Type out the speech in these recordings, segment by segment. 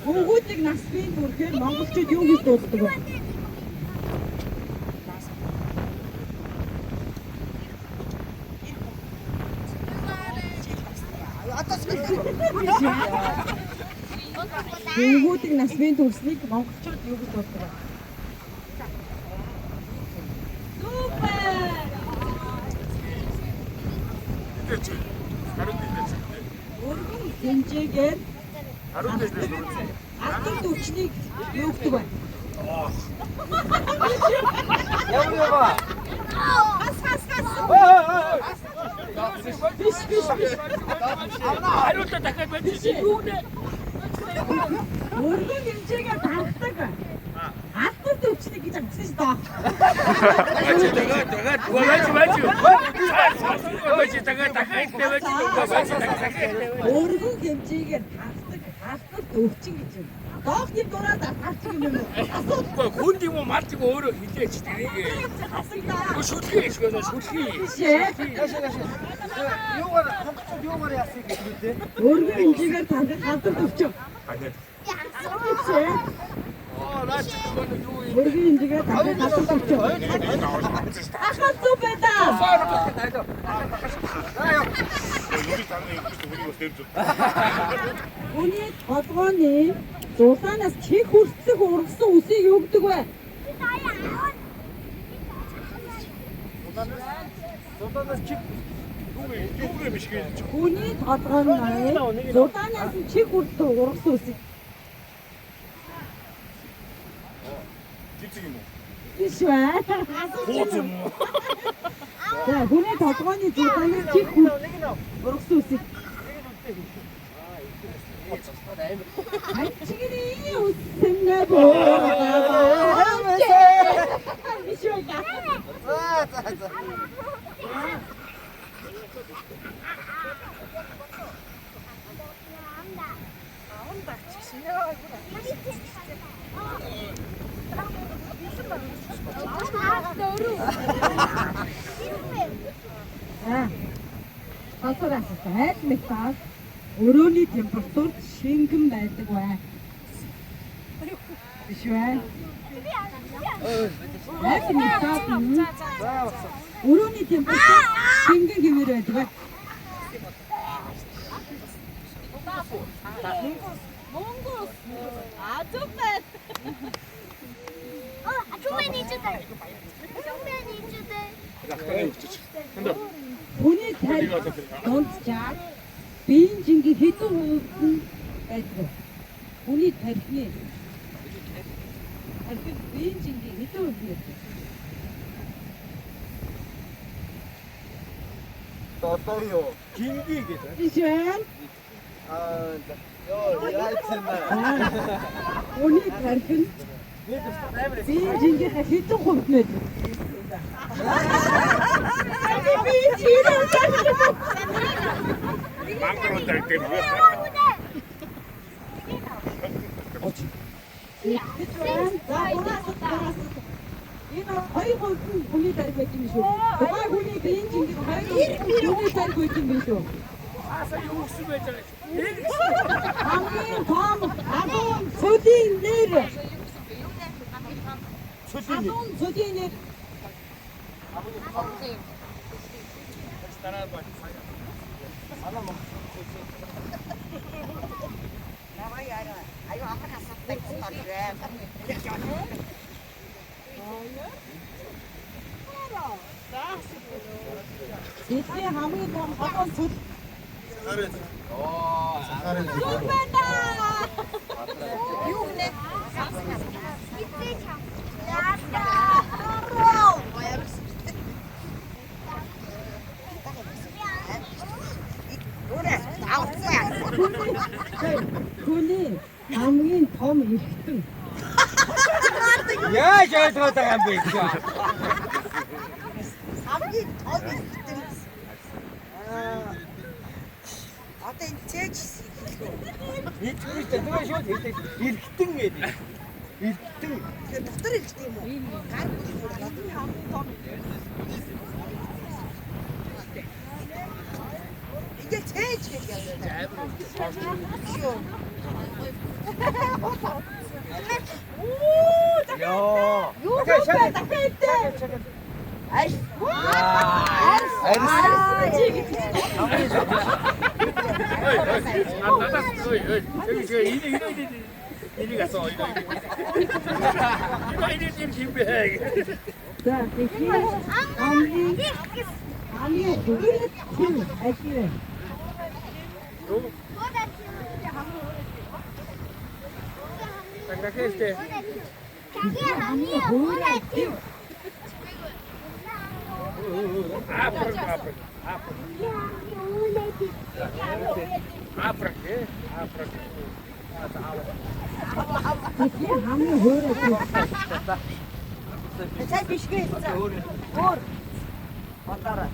Хөнгүүдийг нас биеийн түрхээр монголчууд юу гэж дууддаг вэ? Хөнгүүдийг нас биеийн төрснийг монголчууд юу гэж дууддаг вэ? Супер! Мэдээч. Хариу мэдээч. Өргөн хэмжээгээр Хариу мэдээч. алдар төвчнийг юу гэдэг вэ? Ямар ява? Хас хас хас. Биш биш биш. Хариултаа дахиад байж юу нэ? Өргөн хэмжээгээр даргадаг. Алдар төвчнийг гэж авчихсан шүү дээ. Байж байж. Байж дахиад дахиад байж байж дахиад. Өргөн хэмжээгээр тархдаг алдар төвчин гэж юм. Доох тийм дураа тарчих юм уу? Асуудал Үгүй хүнд юм уу малч өөрөө хилээч тэрийг. асуулаа. Шүлхий шүлхий шүлхий. Биш ээ. Юугаар хонцод юугаар яасан гэж үү? Өргөн хэмжээгээр тархах алдар төвчин. Биш ээ. Оо наач нөгөө юу юм. Өргөн хэмжээгээр тархах алдар төвчин. Ахал зүг байлаа. Хүний толгойн зулаанаас чих хүртэлх ургасан үсийг юу гэдэг вэ? Зулаанаас чиг Юу юм шиг гэж. Хүний толгойн зулаанаас нь чих хүртэлх ургасан үсийг Жижиг юм уу? биш вэ? Хууз юм уу? За, хүний толгойн зулаанаас чих хүртэлх ургасан үсийг Ачигний үсэнэ боо. Биш вэ? За за за. За. Сонсоор асуусан. Айл металл өрөөний температурт шингэн байдаг бай. Биш вэ? Айл металл нь өрөөний температур шингэн хэмээр байдаг бай. Хүний тарих дунджаар биеийн жингийн хэдэн хувьд нь байдаг вэ? Хүний тархины тархинд биеийн жингийн хэдэн хувьд нь байдаг вэ? Одоо юу? Жинги гэдэг. Биш вэ? Аа за. Йоо, яасан бэ? Хүний тархи нь Нэг амар биеийн жингийнхаа хэдэн хувьд нь байдаг вэ? Биеийн жингийн Мангар удаа гэдэг юм. Гэж байна. За, гураас гураас. Энэ бол 2% нь хүний тарих байт юм шүү. Тухайн хүний биеийн жингийн 2% хүний тарих байт юм биш үү? Аса юу гэсэн байж байгаа юм. Нэг Хамгийн том адуун цөлийн нэр. Адуун цөлийн нэр. дараа байна. Дэлхийн хамгийн том адуун цөл. Оо, сахарын Зүг байна. Хүний хамгийн том эрхтэн. Яаж ойлгоод байгаа юм бэ? Хамгийн том эрхтэн. Аа. Одоо энэ цээж хэлэх үү? Мэдгүй шүү дээ. Тэгээ шууд хэлээ. Эргэтэн гэдэг. Эргэтэн. Тэгэхээр дотор эрхтэн юм уу? Гар бүл бүр одоо хамгийн том. Ингээд Цээж гэж явдаг. Шүү. Йоо. Юу бэ? Дахиад. Арьс. Арьс. Чи гэж. Надаас ой ой. Энэ энэ энэ энийг асуу. Энэ энэ юм бэ? За, тэгэхээр хамгийн хамгийн хувирах төв аль вэ? Дахиад хэлтэй. Хамгийн хувирах төв. Африк, Африк. Африк, Африк. Тэгэхээр хамгийн хувирах төв. Сайн биш гээ. Өөр. Батараа.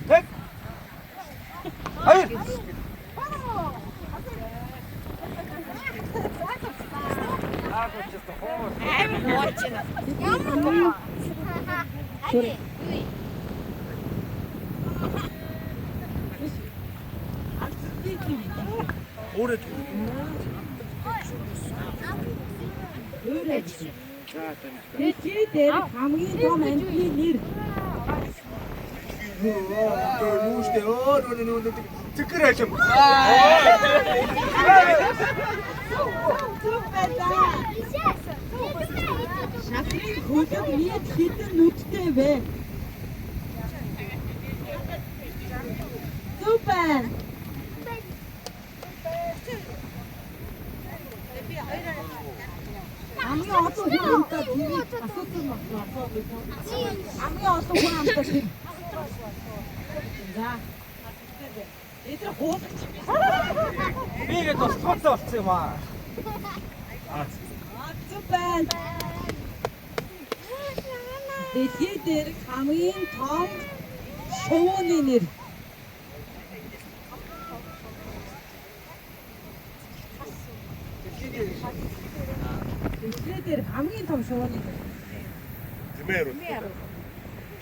Тэг. Хоёр. Аа, гүчээ хоо. Өөрөө Хувирах төв. Дэлхий дээр хамгийн том амьтны нэр. Юу штэ өө нөө нөө нөө цэкэр ажим. Зөв байлаа. Шатрын хөлөг нийт хэдэн нүдтэй вэ? Зөв байна. Хамгийн олон хүн амтаа тэрийг асуусан байна. Хамгийн олон хүн амтаа тэр. За. Эдгээр хуулагч юм байна. Би ингээд устгууцсан болсон юм аа. Аа, зөв байна. Дэлхий дээр хамгийн том шувууны нэр. Дэлхий дээр хамгийн том шувууны нэр. Тэмээр.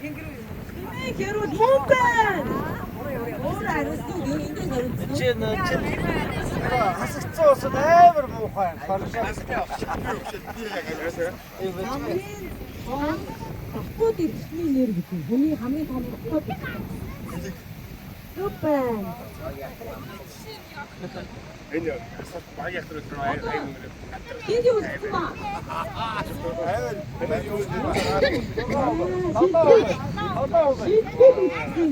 Тэмээ хэрүүл мөн байна. Өөр хариулсан үг эндээс хариулсан. Чи нөө чи хасагцсан усад амар муухай. Хоршоо. Хамгийн том дотоод эрхтний нэр гэдэг. Хүний хамгийн том дотоод эрхтэн. Зөв байна. Энэ асуулт баг яхад руу аяг юм. Хин юу гэсэн ба? Шийтгэл үтсэн.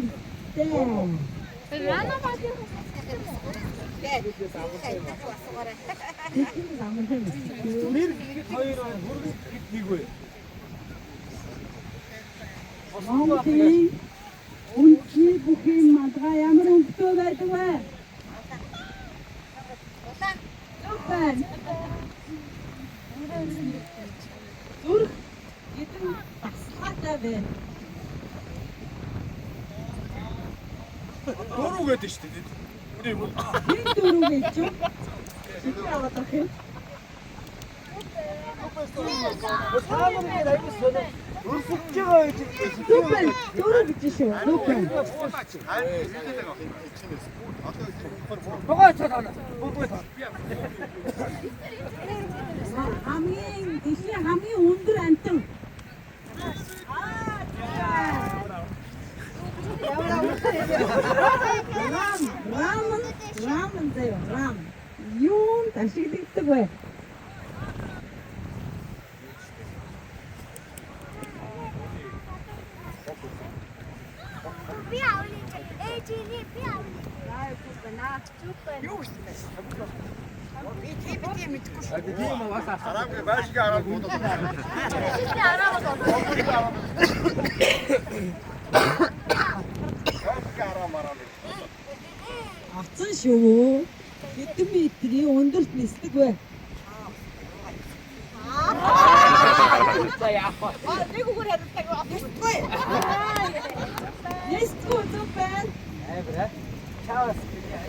Нэр гэхэд хоёр байна, хөргөж гэхэд нэг вэ. Монголын үндэсний бүхийн малгай ямар өнгөтэй байдаг вэ? Зөв байна. Зүрх хэдэн дасгалаатай вэ? Дөрөв гэдэг шүү дээ. Үгүй юм уу? Хэн дөрөв гэж юу? Шийдвэр аваад авах юм. Та нар ингээд аягүй сонио өрсөлдөж байгаа гэж Зөв байна. Дөрөв гэж шүү. Зөв байна. Богоо цаад ана. Богоо цаад. Хамгийн дэлхийн хамгийн өндөр амьтан. Рам, рам, рам заяа, рам. Юунд ашиглагддаг вэ? Би тийм тийм мэдэхгүй шүү. Арааг байшиг араа буудаад. Байшиг араа мараа. Авцсан шүү. Хэдэн метрийн өндөрт нисдэг вэ? За яах вэ? Аа нэг үгээр хариултаа юу авахгүй. Нисдэггүй зөв байна. Амар аа. Чаавас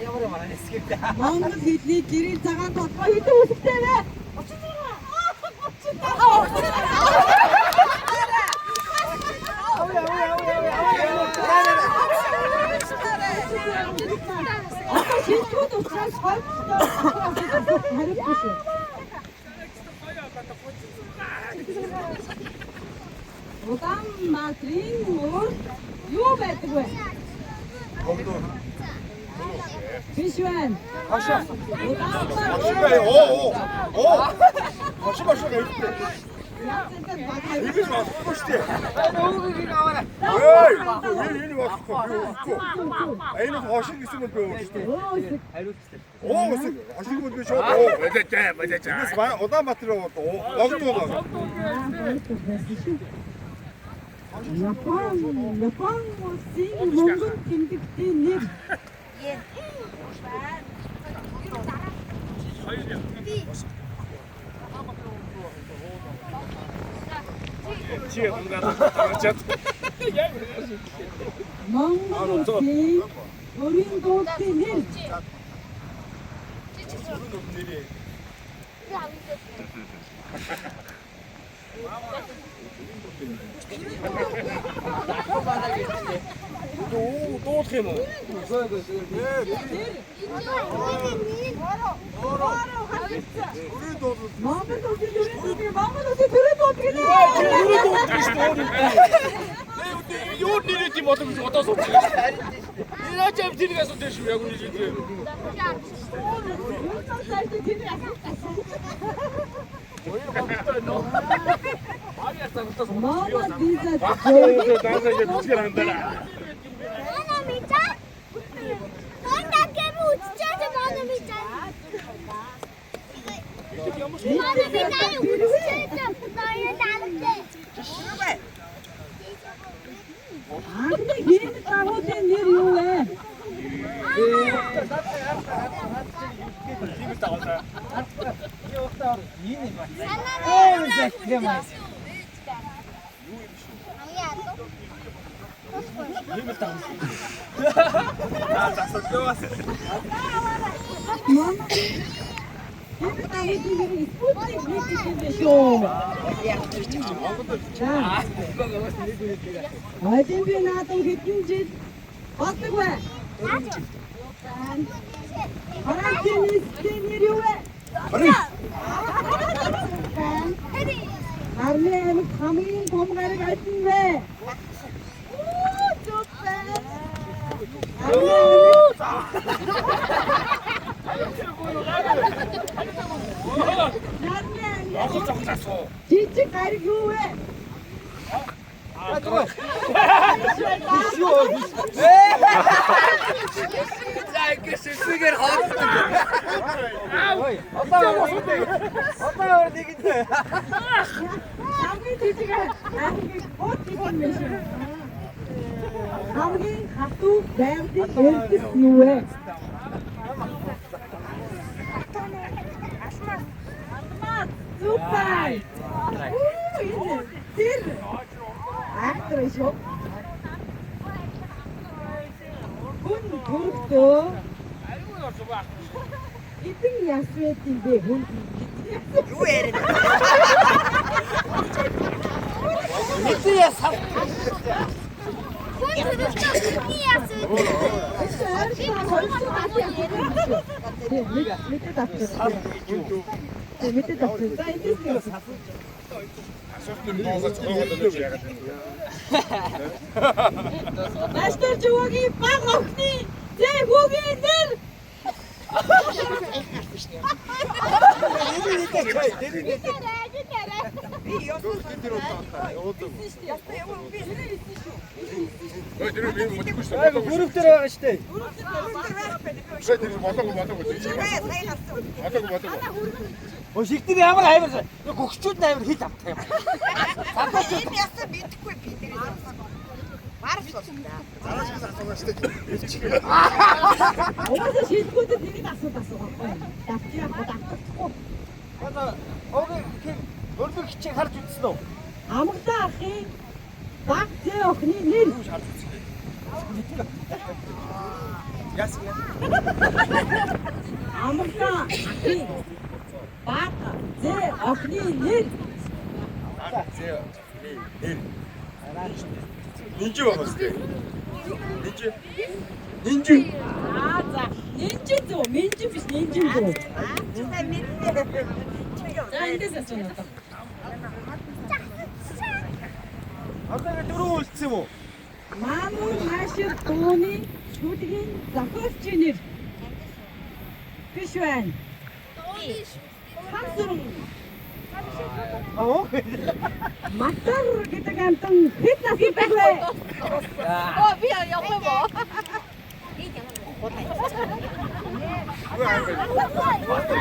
ямар ямар хэсэг дээ. Монгол хэлний гэрэл цагаан толгой хэдэн үсэгтэй вэ? 36. Одоо шилдэгүүд учраас хойдтой хариулахгүй шүү. Улаанбаатарын урд юу байдаг вэ? Биш байна. Хашаа. Улаанбаатар Оо оо. Хашаа машаа хэлдэг. Яцэнтэй багай. Ингэж болохгүй шүү дээ. Өөгийг аваарай. Эй, энэ болохгүй би өгөхгүй. Энэ хошиг гэсэн бол би өгөх шүү дээ. Өө Хариулчихлаа. Оо үсэг хошиг бол би шууд оо. Бодож бодож. Тэгээс манай Улаанбаатар бол логдуу байгаа. Япон улсын мөнгөн тэмдэгтийн нэр. Чи унгаад. Монгол улсын өрийн дуудлын нэр. Дуулах юм уу? Өрийн дуудлал. Монгол улсын төрийн дуудлын Монгол улсын төрийн дуудлын нэр. Өрөө дуулах шүү дээ. Юу нэрээ тийм болов гэж одоо сууж байгаа. Нэрээ ч тэрийг асуудаг шүү яг үнэ шүү. Юу цаашдаа тэний асуулт асуу. Мама виза Даангаа бичгээр хандаа. Манай мичаа. Тонда гэм үччээ манай мичаа. Манай мичаа үччээ таа даалтай. Анхны хиймэл дагуулын нэр юу вэ? Оо зэхлээ маа. Монгол хиймэл дагуулын нэр Спутник нэг гэх юм бэ шүү. За. Олимпийн наадам хэдэн жил болдог вэ? Францын нийслэлийн нэр юу вэ? Нарны аймагт хамгийн том гариг аль нь вэ? Оо, зөв байна. Нарны аймагт Нарны аймагт Зогсоосоо. жижиг гариг юу вэ? Биш юу? Биш. За ингэ шүсгээр хоолтой. Ой, одоо одоо нэг нь. Хамгийн жижиг аймгийг бод гэсэн юм шиг. Хамгийн хатуу байгалийн эрдэс юу вэ? Алмаз. Зөв байна. Үу, энэ тэр актер шүү. Хүн төрөхдөө хэдэн яс байд юм бэ хүн? Юу яриад Мэдээ ясав. Хүн төрөлтөө бидний яасан вэ? Мэдээд авчих. Мэдээд авчих. За эндээс Асуулт нь дуусаад цогоогоод байна чи яагаад вэ? Мастер Жуугийн баг охины зээ хүүгийн нэр. Тэр удаа уудаг. Ой тэр би мэдгүй шүү дээ. Гүрв дээр байгаа шүү дээ. Тэр болоогүй болоогүй. Болоогүй болоогүй. Өө шигтэр ямар амар гөгчүүд нь амар хит автай юм. Энэ ясаа мэдэхгүй би нэрээ. Марс болсон. Зараашгаас асуугаа шүү дээ. Угаасаа шилдэгүүдэд нэг л асуулт асуух байхгүй. Давч яах вэ? Давтахгүй. Одоо өөг хин өрбөг хичээг харж үзсэн үү? Амгалан ахын баг зээ охины нэр. Яасан юм? Амгалан ахын баг зэ охины нэр. Зэ нэр. Нинжи байгаа сте. Нинжи. Нинжи. Аа за. Нинжин зөв, минжин биш, нинжин зөв. За эндээс асууна одоо. Одоо ингэ дөрөв үлдсэн юм уу? Маамун Машир дууны шүлгийн зохиолчийн нэр. Биш байна. Хансүрэн. Аа. Матар гэдэг амтан хэд настай вэ? Оо би явах юм уу?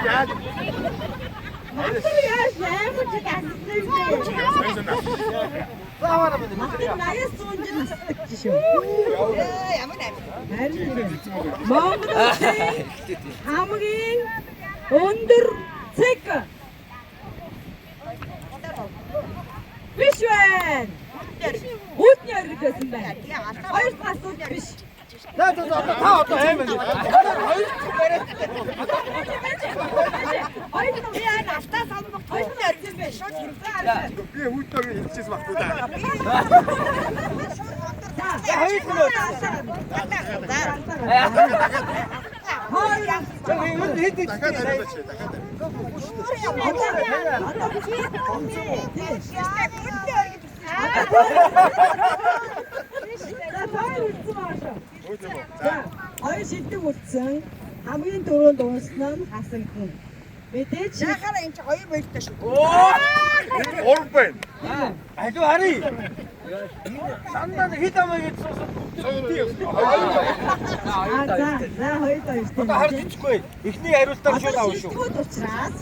Яаж? Матар яаж амар ч ассан юм бэ? Заавар минь. Матар 80 100 жил насдаг ч шүү. Ямар амин. Харин Монгол улсын хамгийн өндөр цэг биш байна. Үүдний оргид байсан байна. Хоёр дахь асуулт биш. За за за одоо та одоо аим байна. Хоёр дахь бариад. Хоёр дахь Би энэ алтаа самбах төвхөн оргисон байх. Шууд хэрэг. Би хүүхдээр хэлчихсэн байхгүй да. За хоёр дахь нь. Хоёр За энэ хэд хэд Дахиад хариулаач. Дахиад хариул. Одоо биш. За хоёр үлдсэн байгаа шүү. Хөөж юм уу? За хоёр шилдэг үлдсэн. Хамгийн түрүүнд дуусна нь хасагдана. Мэдээж Яхаараа энэ чи хоёр баяртай шүү. Гурав байна. Алуу харъя. Сандаа хэд амаа гэж суусан. Аа за за хоёр хоёр. Одоо харж ичихгүй. Эхний хариултаар шууд авах шүү. Шилдэгүүд учраас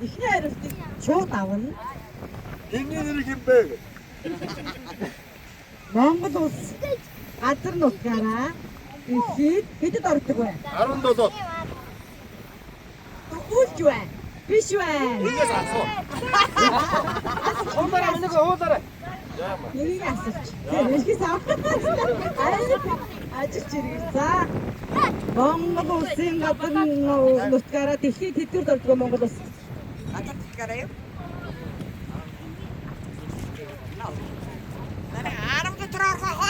эхний хариултыг шууд авна. Тэрний нэр хэн бэ? Монгол улс газар нутгаараа дэлхийд хэдэд ордог вэ? 17. Үлж байна. Биш байна. Эндээс асуу. Уулаарай нэг уулаарай. Нэгийг асууч. Тэр хэлхээс авах. Ажилч иргэн. За. Монгол улсын газар нутгаараа дэлхийд хэддүгээр ордог вэ Монгол улс? Газар нутгаараа юу? Манай 10 дотор орох хоо.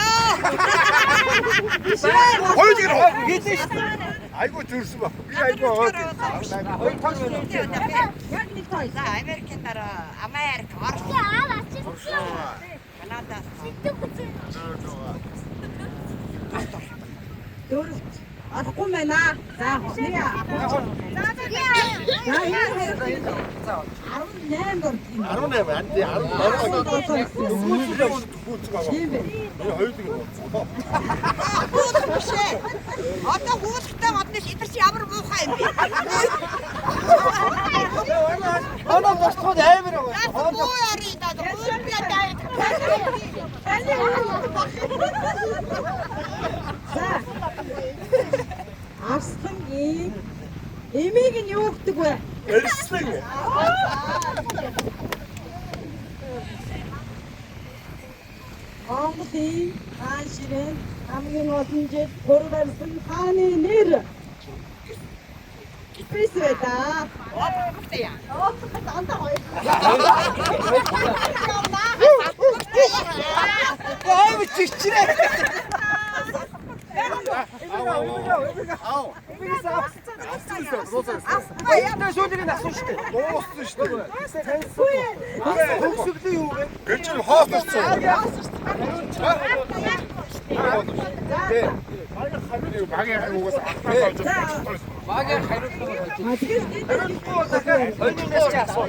Хоёр гэр. Хэлсэн шүү дээ. Айгуу төрсөн баг. Би айгуу хоод. Хоёр тоо юм. Яг нэг тоо. За Америкийн дараа Америк, Орос, Канада. Дөрөвт. Олохгүй юм байна. За нэг авах. За энэ 18 ордог юм. 18 анди 17. Хүүцэг аваа. Тийм бэ. Энэ хоёр гэр. Хуулах биш ээ. Одоо хуулахтай бодно ш. Эдгээр чи ямар муухай юм бэ? Оноо босход амар байгаа. Наас буу яри даа. Хууль би даа. За. Арслангийн эмийг нь юу гэдэг вэ? Эрслэн. Монголын хаан ширээнд хамгийн олон жил хөр барьсан хааны нэр. Биш вэ да? Амар чигчрээ. Ау. Баяртай шүүлгийг нь асууж штэ. Дууссан шүү дээ. Төгсгөлийн юу вэ? Гэр чинь хоол орсон. Тэ. Багийн угаас ахтаа болж байна. Багийн хариулт А тэгэхээр дахиад хоёрнаас чи асуу.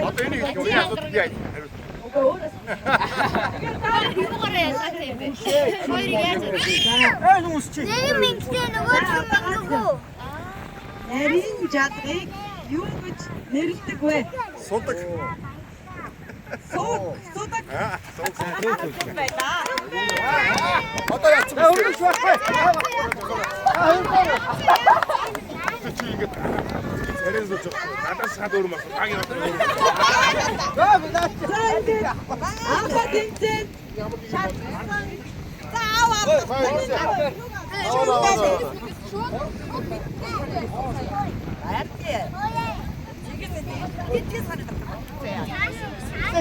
Одоо энийг юу асуудал би хариулт. Аа нүс чи. Нэг мингтэй нөгөө ч мингэв. Нарийн жадгыг юу гэж нэрлэдэг вэ? Судаг. Сууг, судаг. Аа, сууг. Одоо яцсан бэ? Өргөж байхгүй. Чи ингэж царин сууж байгаа. Надаас хад өөр мас. Багийн одоо өөр. За би наач. За ингээд анхаа тэмцээнд шалгасан За Аав аав.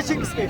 Чингис гээ.